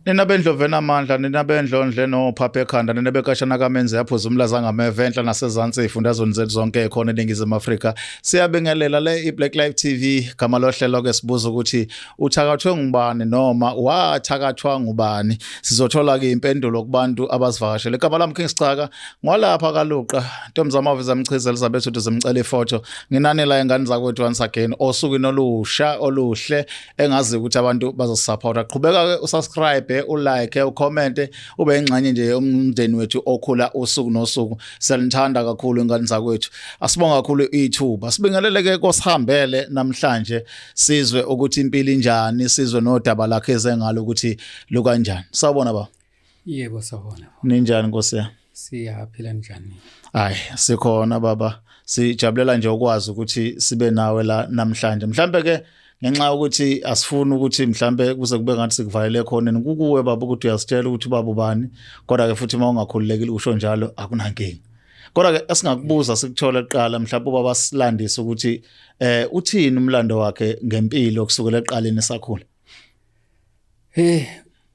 Nina bendlovu enamandla, nina bendlondle nophapha ekhanda, nina bekashana kamenze yaphuza umlaza ngameva enhla nasezansi ey'fundazweni zethu zonke khona eNingizimu Afrika. Siyabingelela le iBlack Life TV, gama lohlelo ke sibuza ukuthi uthakathwe ngubani noma wathakathwa ngubani. Sizothola ke impendulo kubantu abasivakashele. Igama lami King Sicaka, ngwalapha kaLuqa, Ntombizamavi zamchiza Elizabeth uthi zimcela ifoto. Nginani la ingane zakwethu once again osukwini olusha oluhle engazi ukuthi abantu bazosupporta. Qhubeka ke usubscribe, ulike, ucomment, ube ingxenye nje yomndeni wethu okhula usuku nosuku. Siyanithanda kakhulu ingane zakwethu. Asibonga kakhulu ithuba. Sibingelele ke kosihambele namhlanje sizwe ukuthi impilo injani, sizwe nodaba lakhe ezengalo ukuthi lukanjani. Sawubona baba. Yebo sawubona. Ninjani Nkosi yami? Siyaphila njani? Hayi, sikhona baba. Sijabulela nje ukwazi ukuthi sibe nawe la namhlanje. Mhlambe ke ngenxa yokuthi asifuni ukuthi mhlambe kuze kube ngathi sikuvalele khona kukuwe baba ukuthi uyasitshela ukuthi ubaba ubani, kodwa ke futhi uma ungakhululekile usho njalo akunankinga. Kodwa ke esingakubuza sikuthole kuqala mhlawumbe ubaba silandise ukuthi uthini umlando wakhe ngempilo kusukela ekuqaleni esakhula. Hey,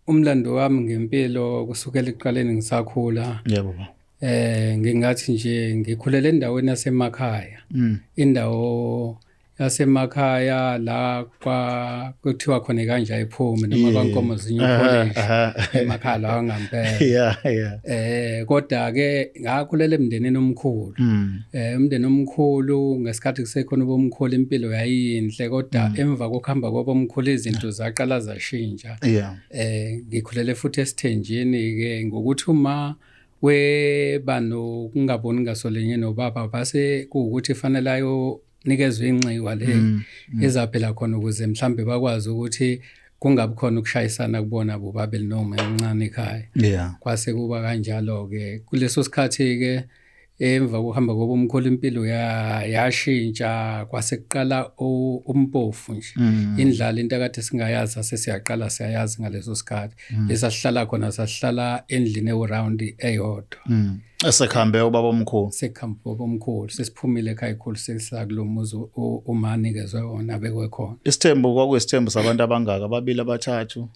umlando wami ngempilo kusukela ekuqaleni ngisakhula. Yebo baba. Ngingathi nje ngikhulele endaweni yasemakhaya. Indawo yasemakhaya la kwa kuthiwa khona kanje ayiphumi noma kwaNkomo zinye college emakhaya la ngampela. Yeah. Kodwa ke ngakhulela emndenini omkhulu. Umndeni omkhulu ngesikhathi kusekhona ubomkhulu impilo yayinhle kodwa emva kokuhamba kwabomkhulu izinto zaqala zashintsha. Ngikhulele futhi esithenjini ke ngokuthi uma weba nokungaboni ngasolinye nobaba base kuwukuthi fanele ayonikezwa inxiwa le ezaphela khona ukuze mhlambe bakwazi ukuthi kungabi khona ukushayisana kubona bobabili noma emncane ekhaya. Kwase kuba kanjalo ke kuleso sikhathi ke emva kokuhamba kobomkhulu impilo yashintsha kwase kuqala umpofu nje. Indlala into akade singayazi sesiyaqala siyayazi ngaleso sikhathi. Esasihlala khona sasihlala endlini ewuround eyodwa. Esekhambe ubaba omkhulu. Sekhambe ubaba omkhulu sesiphumile ekhaya ekhulu sesisakulo muzi uma anikezwe wona abekwe khona. Isithembu kwakuyisithembu sabantu abangaka, ababili abathathu?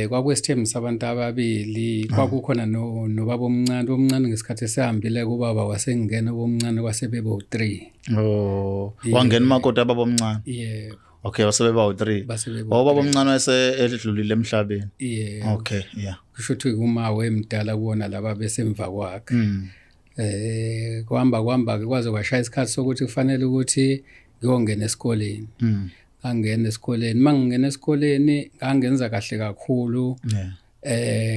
Kwakuyisithembu sabantu ababili, kwakukhona no nobaba omncane, omncane ngesikhathi esehambile kubaba wasengena omncane kwasebebo 3. Oh, wangena umakoti ababa omncane. Yebo. Okay, wasebeba u3. Ubaba omncane wase edlulile emhlabeni. Yebo. Okay, yeah. Kusho ukuthi uma wemdala kuona laba besemva kwakhe. Kuhamba ke kwaze kwashaya isikhathi sokuthi kufanele ukuthi ngiyongena esikoleni. Ngangena esikoleni, mangingena esikoleni ngangenza kahle kakhulu.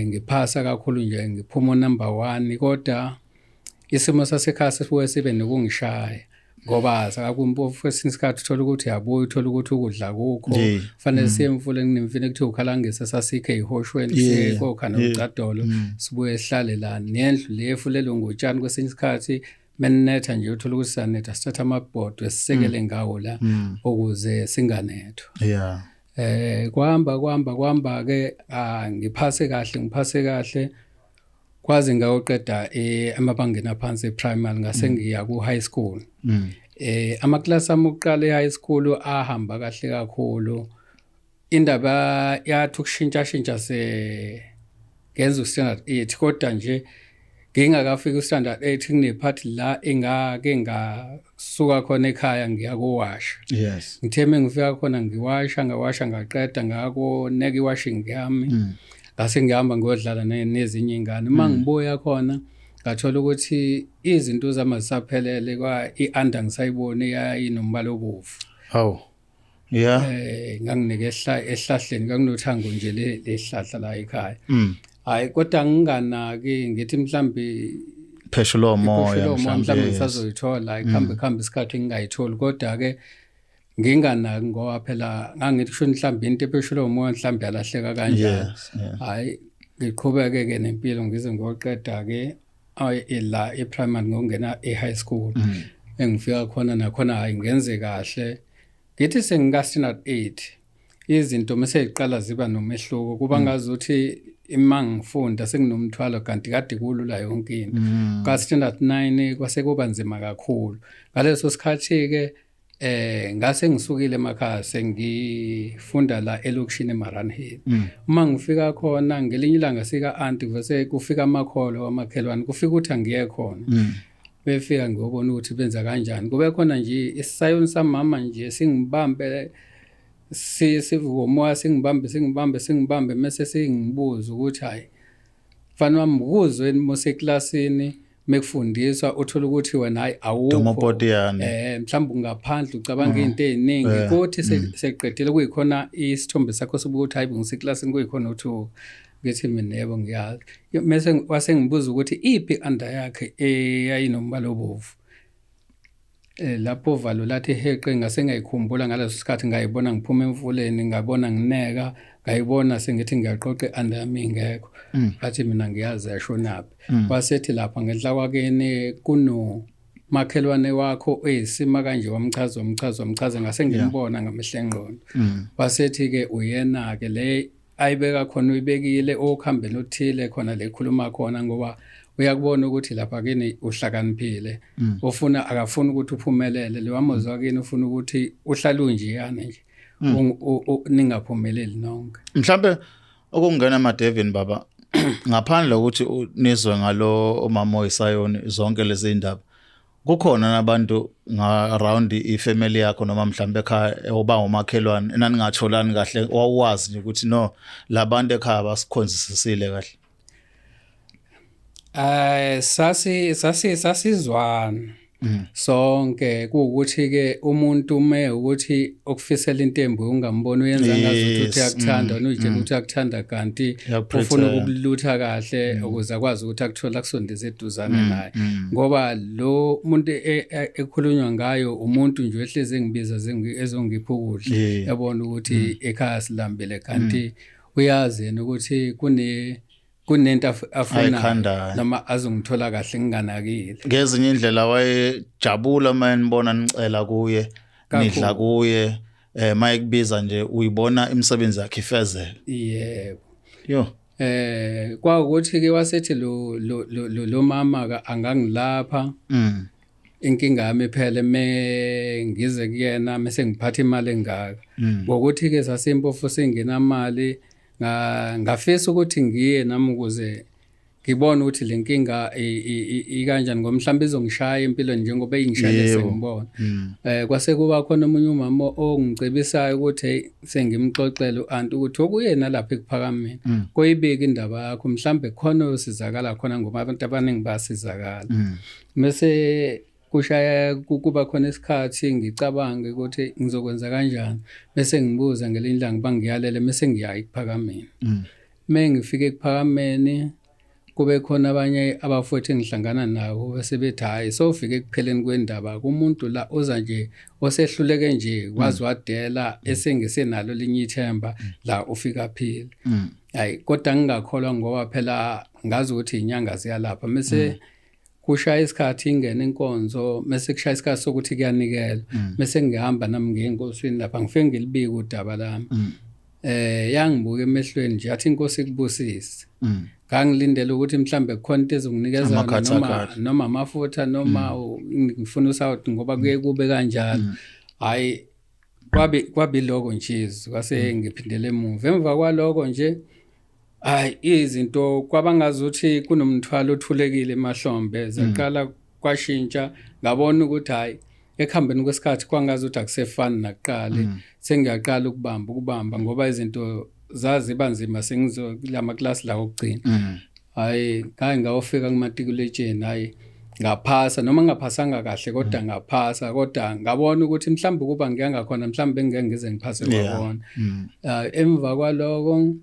Ngiphasa kakhulu nje ngiphuma number 1 kodwa isimo sasekhaya sibuye sibe nokungishaya ngoba sakakumpofu kwesinye isikhathi uthola ukuthi uyabuya uthola ukuthi ukudla kukho fanele siye emfuleni kunemfino ekuthiwa ukhalangise sasikhe ehoshweni siye kokha nocadolo sibuye sihlale la nendlu le efulelwe ngotshani kwesinye isikhathi menetha nje uthola ukuthi sanetha sithatha amabhodwe sisekele ngawo la ukuze singanethwa. Kwahamba ke ngiphase kahle kwaze ngayoqeda amabangeni aphansi eprimary ngase ngiya ku high school. Amaklasi ami okuqala e high school ahamba kahle kakhulu. Indaba yathi ukushintsha shintsha se ngenza ustandard 8 kodwa nje ngingakafiki ustandard 8 kunephathi la engake ngasuka khona ekhaya ngiya kowasha. Yes. Ngithe mengifika khona ngiwasha ngawasha ngaqeda ngako neka iwashing yami. Ngase ngihamba ngiyodlala nezinye ingane. Uma ngibuya khona ngathola ukuthi izinto zami azisaphelele kwa i-under ngisayiboni yayinombala obovu. Hawu. Yeah. Nganginike ehlahleni nganginothango nje lehlahla la ekhaya. Hayi kodwa nginganaki ngithi mhlambi pheshulo moya mhlambe ngisazoyithola ikhambe isikhathi ngingayitholi kodwa ke nginganaki ngoba phela ngangithi kusho mhlambi into epheshulo umoya mhlambi yalahleka kanjani. Hayi ngiqhubeke ke nempilo ngize ngiyoqeda ke la eprimary ngokungena e-high school. Engifika khona nakhona hayi ngenze kahle. Ngithi sengika standard 8 izinto mase ziqala ziba nomehluko kuba ngazuthi ima ngifunda senginomthwalo kanti kade kulula yonke into. Ka standard 9 kwase kuba nzima kakhulu. Ngaleso sikhathi ke Ngase ngisukile emakhaya sengifunda la elokishini eMaranhill. Uma ngifika khona ngelinye ilanga sika auntie kuvese kufika amakholo wamakhelwane, kufika ukuthi angiye khona. Befika ngiyobona ukuthi benza kanjani. Kube khona nje isayoni samama nje singibambe, sivuka umoya, singibambe singibambe singibambe, mase singibuza ukuthi hayi mfana wami, ukuzweni moseklasini mekufundiswa uthola ukuthi wena hayi awukho. Domopotiyane. Mhlawumbe ungaphandle ucabanga izinto eziningi, kuthi seqedile kuyikhona isithombe sakho sobuka ukuthi hayi ngiseklasini, kuyikhona uthuka. Ngithi mina yebo ngiyazi. Mase wase ngibuza ukuthi iphi under yakhe eyayinombala obovu. Lapho valo lathi heqe, ngase ngayikhumbula ngaleso sikhathi, ngayibona ngiphuma emfuleni, ngabona ngineka, ngayibona sengithi ngiyaqoqa i-under yami ingekho. Bathi mina ngiyazi yashonaphi. Wasethi lapha ngenhla kwakini kuno makhelwane wakho eyisima kanje, wamchaza wamchaza wamchaza, ngase ngimbona ngamehlo engqondo. Wasethi ke uyena ke le ayibeka khona, uyibekile okhambeni othile khona le khuluma khona, ngoba uyakubona ukuthi lapha kini uhlakaniphile, ufuna akafuni ukuthi uphumelele lo wamuzwa kini, ufuna ukuthi uhlale unjeyana nje, ningaphumeleli nonke. Mhlambe ukungena emadevini baba, ngaphandle kokuthi nizwe ngalo umama oyisayoni zonke lezi ndaba, kukhona nabantu nga around ifamily yakho noma mhlambe ekhaya oba umakhelwane enaningatholani kahle, wawuwazi nje ukuthi no labantu ekhaya basikhonzisisile kahle? Sasi sasi sasizwana sonke, kuwukuthi ke umuntu ume ukuthi okufisela into embi ungamboni, uyenza ngazuthi uthi uyakuthanda, wena uyitshela ukuthi uyakuthanda kanti ufuna ukukulutha kahle ukuze akwazi ukuthi akuthola akusondeze eduzane naye, ngoba lo muntu ekhulunywa ngayo umuntu nje wehlezi engibiza ezongipha ukudla, yabona ukuthi ekhaya silambile, kanti uyazi yena ukuthi kunento afunayo noma azongithola kahle nginganakile. Ngezinye indlela wayejabula uma enibona nicela kuye, nidla kuye, mayekubiza nje uyibona imisebenzi yakhe ifezela. Yebo. Yo. Kwawukuthi ke wasethi lo lo lo mama ka angangilapha. Inkinga yami phela me ngize kuyena mase ngiphatha imali engaka. Ngokuthi ke sasimpofu singenamali, ngafisa ukuthi ngiye nami ukuze ngibone ukuthi le nkinga ikanjani, ngoba mhlawumbe izongishaya empilweni njengoba ingishayile sengibona. Kwase kuba khona omunye umama ongicebisayo ukuthi hey, sengimxoxela u-anti ukuthi okuyena lapha ekuphakameni koyibika indaba yakho, mhlawumbe khona oyosizakala khona ngoba abantu abaningi bayasizakala. Mase kushaya kuba khona isikhathi ngicabange ukuthi ngizokwenza kanjani, bese ngibuza ngelinye ilanga bangiyalele, mase ngiya ekuphakameni. Mengifika ekuphakameni kube khona abanye abafowethu engihlangana nabo bese bethi hayi sofika ekupheleni kwendaba kumuntu la oza nje osehluleke nje wazi wadela esengesenalo linye ithemba la ufika phile. Hayi kodwa ngingakholwa ngoba phela ngazi ukuthi inyanga ziyalapha. Mase kushaya isikhathi ingene inkonzo, mase kushaya isikhathi sokuthi kuyanikela, mase ngihamba nami ngiye enkosini lapha ngifike ngilibike udaba lami. Yangibuka emehlweni nje yathi inkosi ikubusise. Ngangilindele ukuthi mhlambe kukhona into ezonginikeza noma amafutha noma ngifuna usawuti ngoba kuye kube kanjalo. Hayi kwabi lokho nje, kwase ngiphindele emuva. Emva kwaloko nje hayi izinto kwabangazuthi kunomthwalo othulekile emahlombe zaqala kwashintsha, ngabona ukuthi hayi ekuhambeni kwesikhathi kwangazuthi akusefani nakuqala, sengiyaqala ukubamba ngoba izinto zaziba nzima sengizolama class la okugcina. Hayi ngaye ngawufika kumatikuletsheni, hayi ngaphasa noma ngaphasanga kahle kodwa ngaphasa, kodwa ngabona ukuthi mhlawumbe kuba ngiyangakhona mhlawumbe ngeke ngize ngiphase kwabona. Emva kwaloko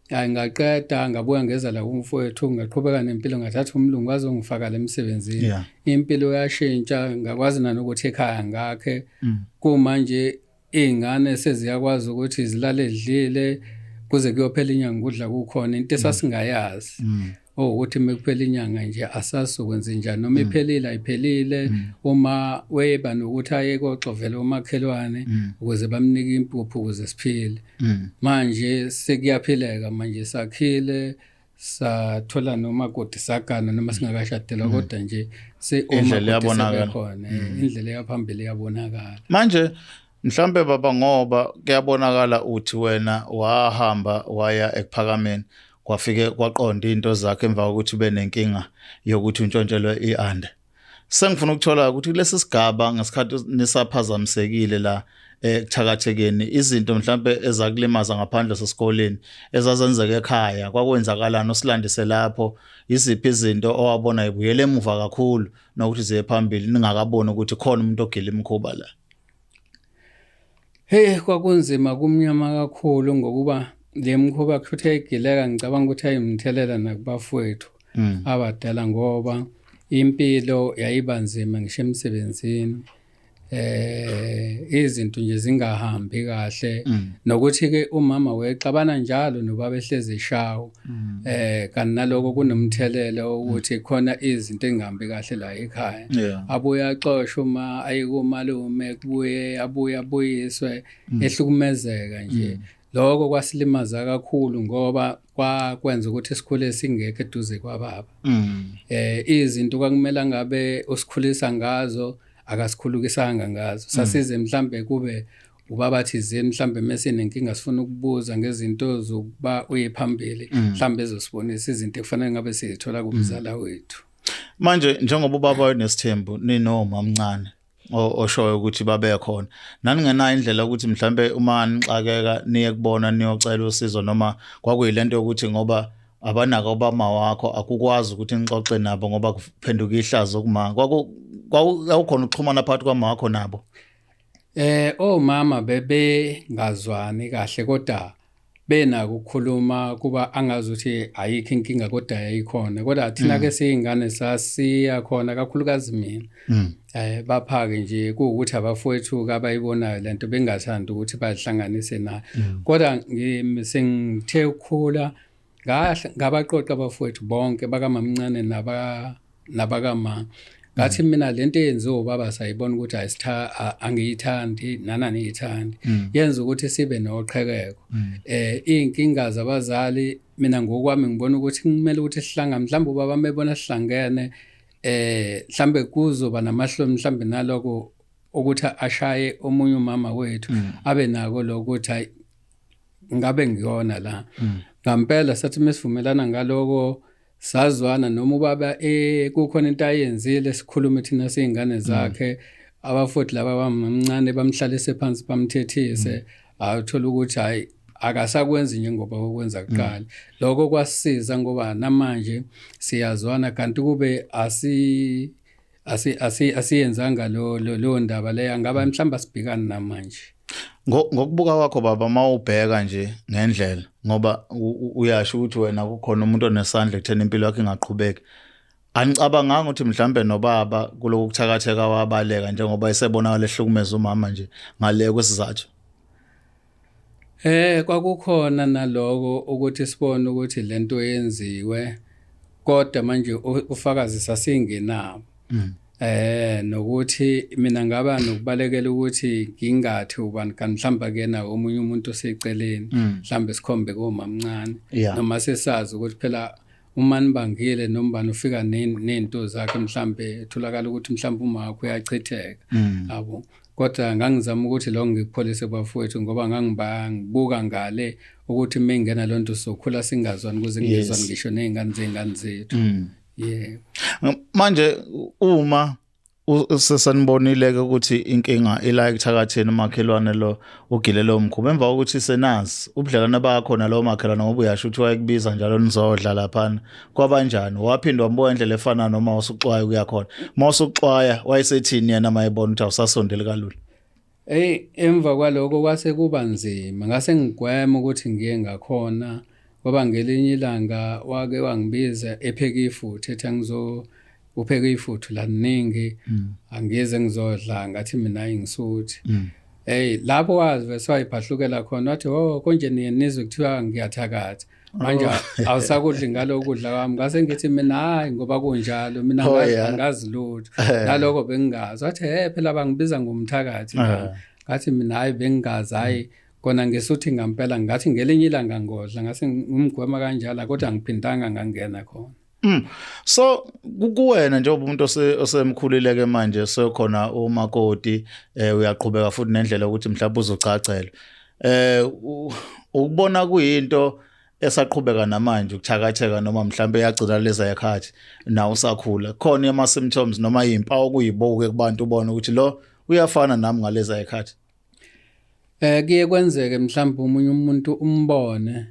hayi ngaqeda ngabuya ngeza la kumfowethu, ngaqhubeka nempilo, ngathatha umlungu wazongifaka lemsebenzini. Impilo yashintsha, ngakwazi nanokuthi ekhaya ngakhe. Kumanje izingane seziyakwazi ukuthi zilale edlile kuze kuyophela inyanga ukudla kukhona, into esasingayazi. Ukuthi mekuphela inyanga nje asasokwenza njani, noma iphelile ayiphelile, uma weba nokuthi aye koxovela umakhelwane ukuze bamnike impuphu ukuze siphile. Manje sekuyaphileka, manje sakhile, Sathola nomakoti, sagana noma singakashadelwa, kodwa nje Indlela omakoti iyabonakala. sebekhona, indlela eyaphambili iyabonakala. Manje mhlambe baba, ngoba kuyabonakala uthi wena wahamba waya ekuphakameni, kwafike kwaqonda into zakhe emva kokuthi ube nenkinga yokuthi untshontshelwe ianda. Sengifuna ukuthola ukuthi kulesi sigaba ngesikhathi nisaphazamisekile la ekuthakathekeni, izinto mhlambe ezakulimaza ngaphandle sesikoleni ezazenzeka ekhaya, kwakwenzakalani? Usilandise lapho, iziphi izinto owabona ibuyele emuva kakhulu nokuthi ziye phambili ningakaboni ukuthi khona umuntu ogila imikhuba la? Hey, kwakunzima, kumnyama kakhulu, ngokuba le mkhuba kusho ukuthi yayigileka, ngicabanga ukuthi ayimthelela nakubafowethu abadala, ngoba impilo yayiba nzima ngisho emsebenzini, izinto nje zingahambi kahle, nokuthi ke umama wexabana njalo nobaba, ehlezi eshawa, kanti naloko kunomthelela ukuthi khona izinto engahambi kahle la ekhaya. Abuye axoshwe uma ayikumalume, kubuye abuye abuyiswe, ehlukumezeka nje. Lokho kwasilimaza kakhulu ngoba kwakwenza ukuthi sikhule singekho eduze kwababa. Izinto kwakumele ngabe usikhulisa ngazo akasikhulukisanga ngazo. Sasize mhlambe kube ubaba thizeni, mhlambe mesinenkinga sifuna ukubuza ngezinto zokuba uye phambili, mhlambe ezosibonisa izinto ekufanele ngabe sizithola kumzala wethu. Manje njengoba ubaba wayenesithembu, ninoma mncane oshoyo ukuthi babekhona, naningenayo indlela ukuthi mhlambe uma nixakeka niye kubona niyocela usizo, noma kwakuyilento yokuthi ngoba abanako obama wakho akukwazi ukuthi nixoxe nabo ngoba kuphenduka ihlazo kuma? Kwakukhona ukuxhumana phakathi kwama wakho nabo? Omama bebengazwani kahle, kodwa benako ukukhuluma, kuba angazi ukuthi ayikho inkinga, kodwa yayikhona. Kodwa thina ke siyingane sasiya khona, kakhulukazi mina. Baphake nje kuwukuthi abafowethu abayibonayo lento bengathandi ukuthi bazihlanganise nayo. Kodwa sengithe ukukhula ngabaqoqa abafowethu bonke bakamamncane nabakama, ngathi mina lento eyenziwe ubaba sayibona ukuthi angiyithandi nana niyithandi, yenza ukuthi sibe noqhekeko, iy'nkinga zabazali. Mina ngokwami ngibona ukuthi kumele ukuthi sihlangane, mhlawumbe ubaba mebona sihlangene, mhlambe kuzoba namahloni, mhlambe naloko ukuthi ashaye omunye umama wethu, abe nako lokho ukuthi hayi, ngabe ngiyona la ngampela. Sathi mesivumelana ngaloko, sazwana, noma ubaba kukhona into ayenzile, sikhulume thina siyingane zakhe, abafowethu laba bamncane bamhlalise phansi, bamthethise, awuthola ukuthi hayi, akasakwenzi njengoba okwenza kuqala. Lokho kwasisiza ngoba namanje siyazwana, kanti kube asi asi asi asiyenzanga lo ndaba leyo, angaba mhlawumbe asibhekani namanje. Ngokubuka kwakho baba, mawubheka nje ngendlela, ngoba uyasho ukuthi wena kukhona umuntu onesandla ekutheni impilo yakhe ingaqhubeki, anicabanganga ukuthi mhlambe nobaba kuloku kuthakatheka wabaleka njengoba esebonakala ehlukumeza umama nje ngale kwesizathu? Kwakukhona naloko ukuthi sibone ukuthi lento yenziwe, kodwa manje ufakazi sasingenabo. Nokuthi mina ngaba nokubalekela ukuthi ngingathi ubani, kanti mhlawumbe akuyena omunye umuntu oseceleni, mhlawumbe sikhombe komamncane, noma sesazi ukuthi phela uma nibangile noma bani ufika nento zakhe, mhlambe etholakala ukuthi mhlambe uma wakho uyachitheka, yabo. Kodwa ngangizama ukuthi lo ngikupholise bafowethu, ngoba ngangibuka ngale ukuthi uma ingena loo nto sokhula singazwani, kuze kungezwani ngisho ney'ngane zey'ngane zethu. Yebo. Manje uma sesanibonile ke ukuthi inkinga ila ekuthakatheni, umakhelwane lo ugile lo mkhuba, emva kokuthi senazi ubudlelwane bakho nalowo makhelwane, ngoba uyasho ukuthi wayekubiza njalo nizodla laphana, kwabanjani? Waphinde wambuka indlela efana noma usuxwaya ukuya khona? Uma usuxwaya wayesethini yena uma ebona ukuthi awusasondeli kalula? Hey, emva kwaloko kwase kuba nzima, ngase ngigwema ukuthi ngiye ngakhona, ngoba ngelinye ilanga wake wangibiza epheka ifuthu, ethi angizo upheka ifuthu laningi, angize ngizodla. Ngathi mina hayi, ngisuthi. Hey, lapho wazi wayiphahlukela khona, wathi, "Oh, konje niye nizwe kuthiwa ngiyathakatha, manje awusakudli ngalokho kudla kwami." Ngase ngithi mina hayi, ngoba kunjalo mina angazi lutho naloko, bengingazi. Wathi, "He, phela bangibiza ngomthakathi la." Ngathi mina hayi, bengingazi, hayi. Kona ngisuthi ngampela ngathi ngelinye ilanga ngodla ngase ngimgwema kanjalo kodwa angiphindanga ngangena khona. So kuwena njengoba umuntu osemkhulile ke manje sekhona umakoti uyaqhubeka futhi nendlela ukuthi mhlawumbe uzogcagcelwa. Ukubona kuyinto esaqhubeka namanje ukuthakatheka noma mhlawumbe yagcina leza yakhathi nawe usakhula. Khona ama symptoms noma izimpawu kuyibuke kubantu ubone ukuthi lo uyafana nami ngaleza yakhathi. Kuye kwenzeke mhlawumbe omunye umuntu umbone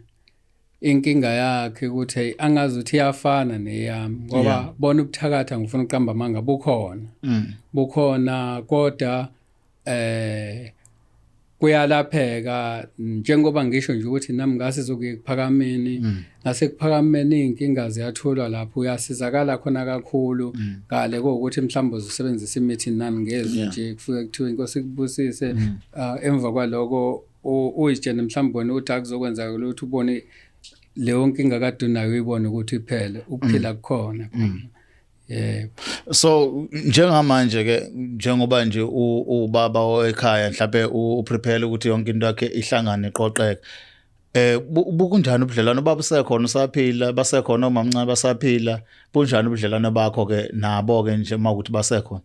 inkinga yakhe ukuthi hey angazi ukuthi iyafana neyami ngoba bona ubuthakatha ngifuna ukuqamba amanga bukhona. Bukhona kodwa kuyalapheka njengoba ngisho nje ukuthi nami ngase zokuye ekuphakameni nasekuphakameni iy'nkinga ziyatholwa lapho uyasizakala khona kakhulu ngale kokuthi mhlawumbe uzosebenzisa imithi nani ngezwi nje kufike kuthiwe inkosi ikubusise emva kwaloko uyitshene mhlawumbe wena ukuthi akuzokwenzeka lutho ubone leyo nkinga kade unayo uyibone ukuthi iphele ukuphila kukhona khona. Yebo. So njengamanje ke njengoba nje ubaba oekhaya mhlawumbe uprepare ukuthi yonke into yakhe ihlangane iqoqeke. Bukunjani ubudlelwano baba usekhona usaphila basekhona omamncane basaphila bunjani ubudlelwano bakho ke nabo ke nje uma ukuthi basekhona?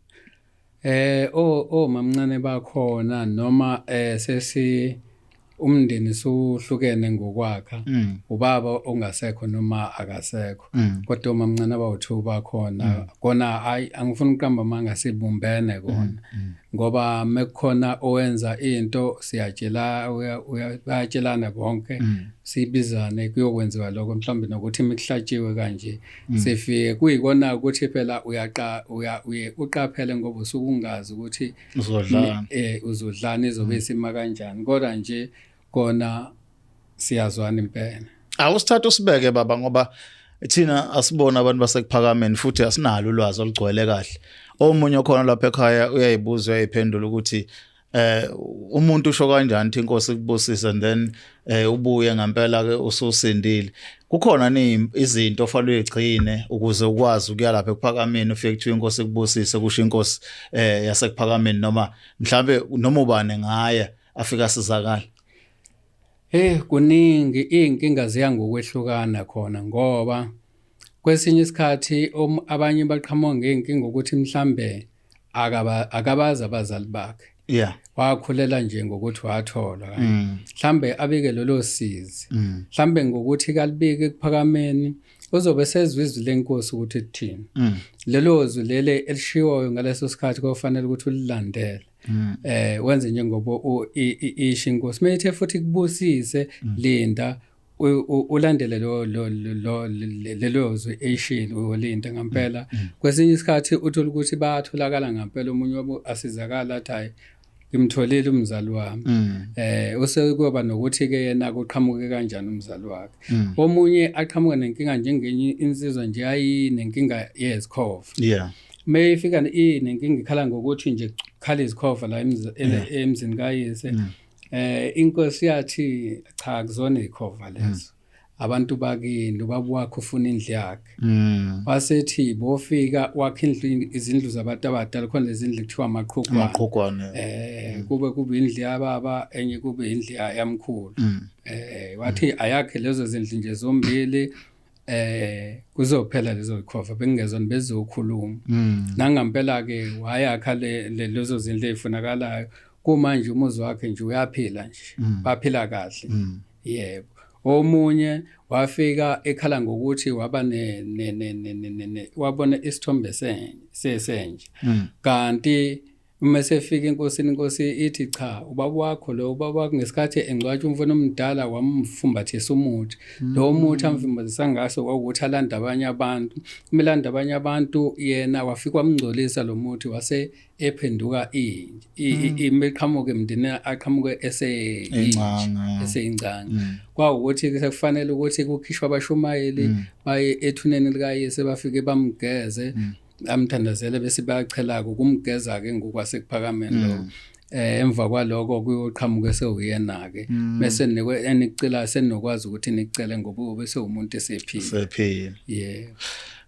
Omamncane bakhona noma sesi umndeni suhlukene ngokwakha ubaba ongasekho noma akasekho kodwa omamncane abawu2 bakhona kona hayi angifuni ukuqamba amanga sibumbene kona ngoba mekukhona owenza into siyatshela bayatshelana bonke sibizane kuyokwenziwa lokho mhlawumbe nokuthi mikuhlatshiwe kanje sifike kuyikona ukuthi phela uyaqa uye uqaphele ngoba usuke ungazi ukuthi uzodlana uzodlana izobe isima kanjani kodwa nje kona siyazwana impela. Awusithatha usibeke baba ngoba thina asibona abantu basekuphakameni futhi asinalo ulwazi olugcwele kahle. Omunye okhona lapha ekhaya uyayibuza uyayiphendula ukuthi umuntu usho kanjani ukuthi inkosi ikubusise and then ubuye ngempela ke ususindile. Kukhona ni izinto ofanele uyigcine ukuze ukwazi ukuya lapha ekuphakameni ufike kuthiwa inkosi ikubusise kusho inkosi yasekuphakameni noma mhlambe noma ubani ngaya afika sizakala. Kuningi iy'nkinga ziya ngokwehlukana khona ngoba kwesinye isikhathi abanye baqhamuka ngey'nkinga ukuthi mhlambe akabazi abazali bakhe. Wakhulela nje ngokuthi watholwa mhlambe abike lolo sizi mhlambe ngokuthi kalibike ekuphakameni uzobe sezwa izwi lenkosi ukuthi lithini. Lelo zwi lele elishiwoyo ngaleso sikhathi kufanele ukuthi ulilandele. Wenze njengoba isho inkosi mayithe futhi kubusise linda ulandele lo lelo zwi eyishilo uyolinda ngempela. Kwesinye isikhathi uthola ukuthi bayatholakala ngempela omunye wabo asizakala athi hayi ngimtholile umzali wami. Usekuyoba nokuthi ke yena kuqhamuke kanjani umzali wakhe. Omunye aqhamuka nenkinga njengenye insizwa nje ayinenkinga yezikhova. Mayifika inenkinga ikhala ngokuthi nje khala izikhova la emzini kayise. Inkosi yathi cha kuzona izikhova lezo. Abantu bakini ubaba wakho ufuna indlu yakhe. Wasethi bofika wakhe indlu izindlu zabantu abadala khona lezindlu kuthiwa amaqhugwane. Amaqhugwane. Kube indlu yababa enye kube indlu yamkhulu. Wathi ayakhe lezo zindlu nje zombili kuzophela lezo zikhova bengezona bezokhuluma. Nangampela ke wayakha lezo zindlu ezifunakalayo kumanje umuzi wakhe nje uyaphila nje baphila kahle. Yebo. Omunye wafika ekhala ngokuthi waba ne wabona isithombe sesenje kanti uma sefika enkosini inkosi ithi cha ubaba wakho lo ubaba wakho ngesikhathi engcwatshwa umfana omdala wamfumbathisa umuthi lo muthi amfumbathisa ngaso kwawukuthi alanda abanye abantu umlanda abanye abantu yena wafika wamngcolisa lo muthi wase ephenduka imiqhamuke emndeni aqhamuke eseyingcanga. Kwawukuthi sekufanele ukuthi kukhishwe abashumayeli baye ethuneni likayise bafike bamgeze amthandazele bese bayachela kumgeza ke ngokwasekuphakameni lo. Emva kwaloko kuyoqhamuka sewuyena ke bese nikwe enicela senokwazi ukuthi nicele ngoba ube sewumuntu esephila. Sephila. Yebo.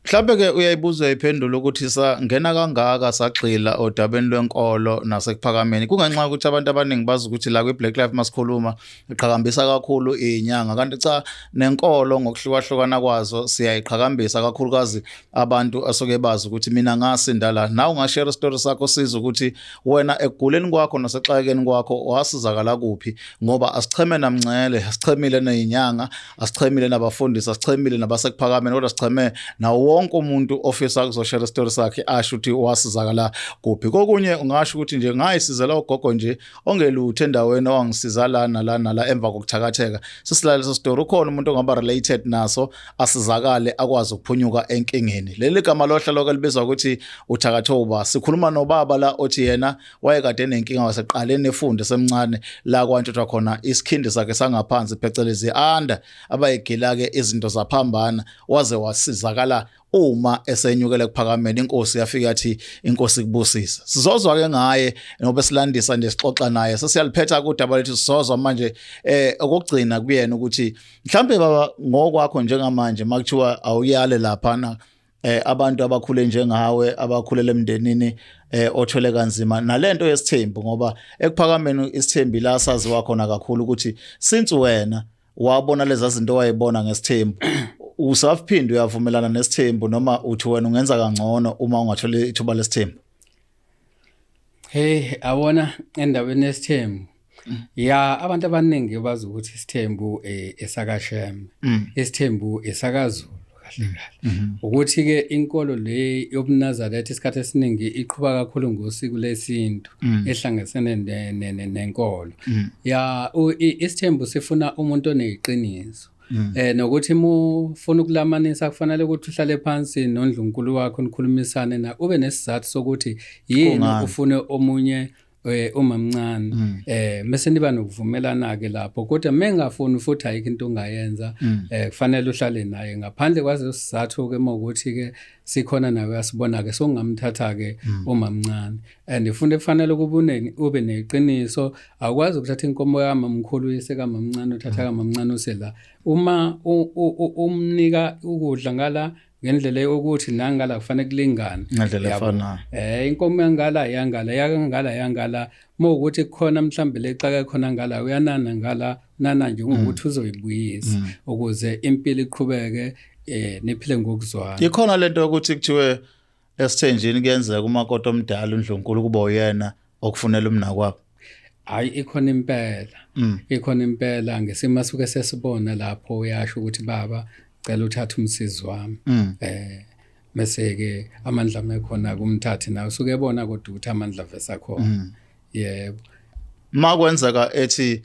Mhlambe ke uyayibuza iphendula ukuthi sangena kangaka sagxila odabeni lwenkolo nasekuphakameni kungenxa yokuthi abantu abaningi bazi ukuthi la kwi-Black Life masikhuluma iqhakambisa kakhulu izinyanga kanti cha nenkolo ngokuhlukahlukana kwazo siyayiqhakambisa kakhulukazi abantu asuke bazi ukuthi mina ngasinda la. Nawe ungashare story sakho siza ukuthi wena ekuguleni kwakho nasexakekeni kwakho wasizakala kuphi, ngoba asicheme namncele, asichemile nezinyanga, asichemile nabafundisi, asichemile nabasekuphakameni, kodwa sicheme nawo wonke umuntu ofisa ukuzoshare story sakhe asho ukuthi wasizakala kuphi. Kokunye ungasho ukuthi nje ngayisizela ugogo nje ongelutho endaweni owangisiza la nala nala emva kokuthakatheka. Sisilale leso story, ukhona umuntu ongaba related naso asizakale akwazi ukuphunyuka enkingeni. Leli gama lohlelo ke libizwa ukuthi uthakathe uba. Sikhuluma nobaba la othi yena wayekade enenkinga waseqaleni efunde semncane la kwantshotshwa khona isikhindi sakhe sangaphansi phecelezi under abayigila ke izinto zaphambana, waze wasizakala uma esenyukele kuphakameni inkosi yafika yathi inkosi kubusisa. Sizozwa ke ngaye ngoba silandisa nje sixoxa naye, sesiyaliphetha kudaba lethu. Sizozwa manje okugcina kuyena ukuthi mhlambe baba ngokwakho njengamanje makuthiwa awuyale laphana abantu abakhule njengawe, abakhulele emndenini othwele kanzima nalento yesithembu, ngoba ekuphakameni isithembu la saziwa khona kakhulu ukuthi since wena wabona lezi zinto wayibona ngesithembu, usaphinda uyavumelana nesithembu noma uthi wena ungenza kangcono uma ungathola ithuba lesithembu? Hey, awona endaweni yesithembu ya abantu abaningi bazi ukuthi isithembu esakaShembe, isithembu esakaZulu kahle kahle. Ukuthi ke inkolo le yobuNazaretha isikhathi esiningi iqhuba kakhulu ngosiko lesintu ehlanganisene nenkolo. Ya, isithembu sifuna umuntu oneqiniso. Nokuthi mufuna ukulamanisa kufanele ukuthi uhlale phansi nondlunkulu wakho nikhulumisane na ube nesizathu sokuthi yini ufune omunye umamncane, mase niba nokuvumelana ke lapho. Kodwa mengafuni futhi ayikho into ongayenza, kufanele uhlale naye ngaphandle kwazo sizathu ke mawukuthi ke sikhona nawe uyasibona ke songamthatha ke umamncane. And ufuna kufanele ukuba ube neqiniso, awukwazi ukuthatha inkomo kamamkhulu uyise kamamncane, uthatha kamamncane usela uma umnika ukudla ngala ngendlela yokuthi nangala kufanele kulingane ngendlela efanayo. Inkomo yangala yangala yangala yangala mawukuthi kukhona mhlambe lexaka khona ngala uyanana ngala nana nje ngokuthi uzoyibuyisa ukuze impilo iqhubeke, niphile ngokuzwana. Ikhona lento yokuthi kuthiwe esithenjini kuyenzeka umakoti omdala uNdlunkulu kuba uyena okufunela umnakwabo? Hayi, ikhona impela. Ikhona impela ngesimo asuke sesibona lapho uyasho ukuthi baba cela uthathe umsizi wami, bese ke amandla mekhona kumthathe nawe usuke ebona kodwa ukuthi amandla vesa khona. Yebo. Makwenzeka ethi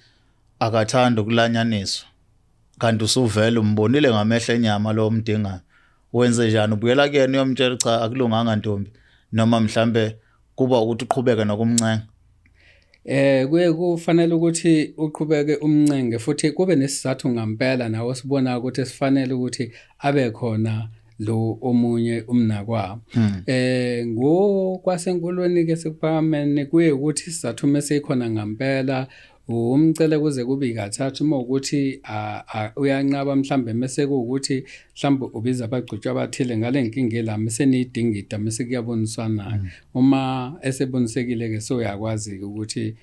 akathanda ukulanyaniswa kanti usuvele umbonile ngamehlo enyama lo omdingayo, wenze njani? Ubuyela kuyena uyomtshela cha akulunganga ntombi, noma mhlambe kuba ukuthi uqhubeke nokumncenga? Kuye kufanele ukuthi uqhubeke umncenge futhi kube nesizathu ngampela nawe sibona ukuthi sifanele ukuthi abe khona lo omunye umnakwabo. Ngokwasenkolweni ke sekuphakameni kuye ukuthi isizathu mase ikhona ngampela umcele kuze kube kathathu, uma ukuthi uyanqaba mhlambe mase kuwukuthi mhlambe ubiza abagcotshwa abathile ngale nkinga la mase niyidingida mase kuyaboniswana. Uma esebonisekile ke soyakwazi ukuthi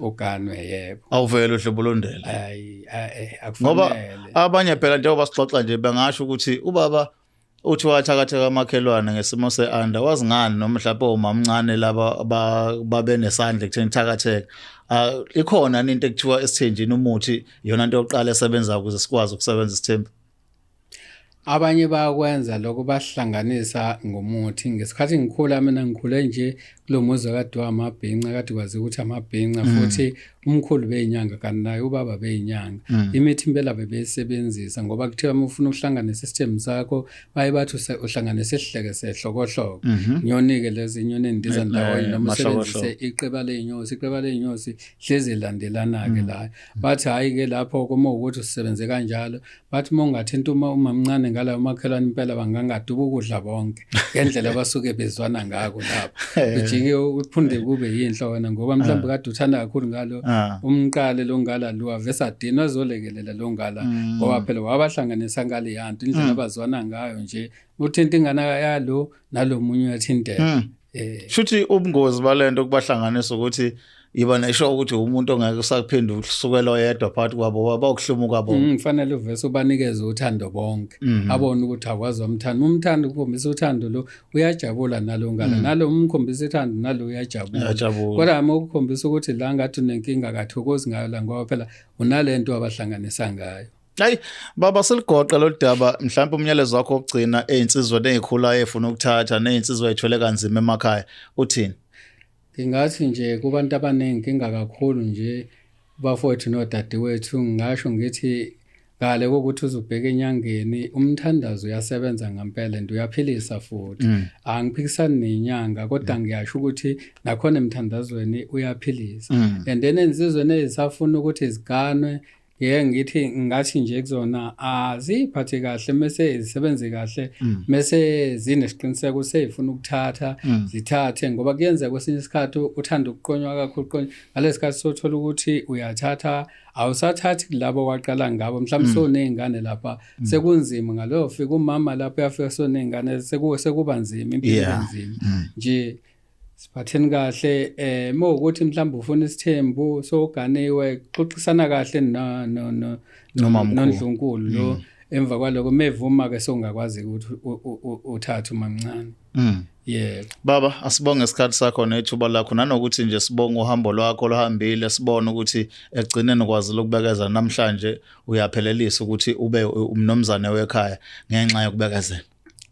uganwe. Yebo. Awuvele uhlobulondela. Hayi, ngoba akufanele. Abanye phela njengoba sixoxa nje bengasho ukuthi ubaba uthi wathakatheka amakhelwane ngesimo se-under wazi ngani, noma mhlawumbe omamncane laba babe nesandla ekutheni thakatheka. Ikhona into ekuthiwa esithenjini umuthi iyona into yokuqala esebenza ukuze sikwazi ukusebenza isithembu? Abanye bayakwenza lokho, bahlanganisa ngomuthi. Ngesikhathi ngikhula mina ngikhule nje kulo muzi kade wamabhinca, kade kwazi ukuthi amabhinca, futhi umkhulu beyinyanga kanti naye ubaba beyinyanga. Imithi impela bebeyisebenzisa ngoba kuthiwa uma ufuna ukuhlanganisa isithembu sakho baye bathi uhlanganise isihleke sehlokohloko, nyoni-ke lezi inyoni endiza ndawonye, noma usebenzise iqeba ley'nyosi, iqeba ley'nyosi hlezi landelana-ke la. Bathi hhayi-ke lapho uma ukuthi usebenze kanjalo, bathi uma ungathinta uma umamncane ngala umakhelwane impela bangangaduba ukudla bonke ngendlela abasuke bezwana ngako lapho, ujike uphunde kube yinhlo wena, ngoba mhlawumbe kade uthanda kakhulu ngalo, umqale lo ngala lo avese adinwa azolekelela lo ngala, ngoba phela wabahlanganisa ngale yanto, indlela abazwana ngayo nje, uthinta ingane yalo nalo munye uyathinteka. Shuthi ubungozi balento kubahlanganisa ukuthi iba nesho ukuthi umuntu ongeke usaphinda usukela oyedwa phakathi kwabo, bawukuhlumuka bona. Kufanele uvese ubanikeze uthando bonke, abone ukuthi akwazi wamthanda. Umthanda, ukukhombisa uthando, lo uyajabula, nalo ngala nalo umkhombisa uthando, nalo uyajabula. Uyajabula. Kodwa uma ukukhombisa ukuthi la ngathi unenkinga, kathokozi ngayo la, ngoba phela unalento abahlanganisa ngayo. Hayi baba, siligoqa lolu daba. Mhlawumbe umyalezo wakho wokugcina ey'nsizweni ey'khulayo ey'funa ukuthatha ney'nsizwa ey'thwele kanzima emakhaya, uthini? Ngingathi nje kubantu abaningi inkinga kakhulu nje, bafowethu nodadewethu, ngingasho ngithi ngale kokuthi uzubheke enyangeni, umthandazo uyasebenza ngempela and uyaphilisa futhi. Angiphikisani nenyanga, kodwa ngiyasho ukuthi nakhona emthandazweni uyaphilisa. And then ensizweni ezisafuna ukuthi ziganwe, ngeke ngithi, ngathi nje kuzona aziphathe kahle, mase zisebenze kahle, mase zinesiqiniseko seyifuna ukuthatha, zithathe, ngoba kuyenzeka kwesinye isikhathi uthanda ukuqonywa kakhulu, uqonywa ngalesi sikhathi sothola ukuthi uyathatha, awusathathi kulabo waqala ngabo, mhlawumbe sewuney'ngane lapha, sekunzima ngaloyo fika umama lapho uyafika sewuney'ngane, sekuba nzima impilo, iba nzima nje. Siphatheni kahle. Mawukuthi mhlawumbe ufuna isithembu soganiwe, xoxisana kahle no no no Nomamkhulu. Nondlunkulu lo. Emva kwaloko mevuma ke songakwazi ukuthi uthathe umamncane. Yebo. Baba, asibonge isikhathi sakho nethuba lakho, nanokuthi nje sibonge uhambo lwakho oluhambile, sibone ukuthi ekugcineni ukwazi ukubekezela, namhlanje uyaphelelisa ukuthi ube umnomzane wekhaya ngenxa yokubekezela.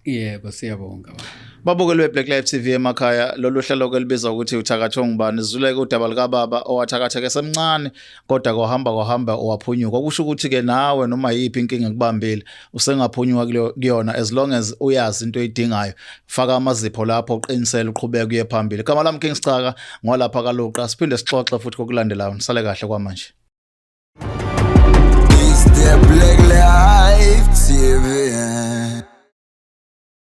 Yebo, siyabonga, baba. Babukeli be-Black Life TV emakhaya, lolu hlelo ke libizwa ukuthi Uthakathwe Ngubani. Sizuleke udaba likababa owathakatheke esemncane, kodwa kwahamba kwahamba waphunyuka. Okusho ukuthi-ke nawe noma yiphi inkinga ekubambile usengaphunyuka kuyona as long as uyazi into oyidingayo. Faka amazipho lapho, uqinisele, uqhubeke uye phambili. Igama lami King Sicaka, ngwalapha kaLuqa. Siphinde sixoxe futhi kokulandelayo. Nisale kahle kwamanje. It's the Black Life TV.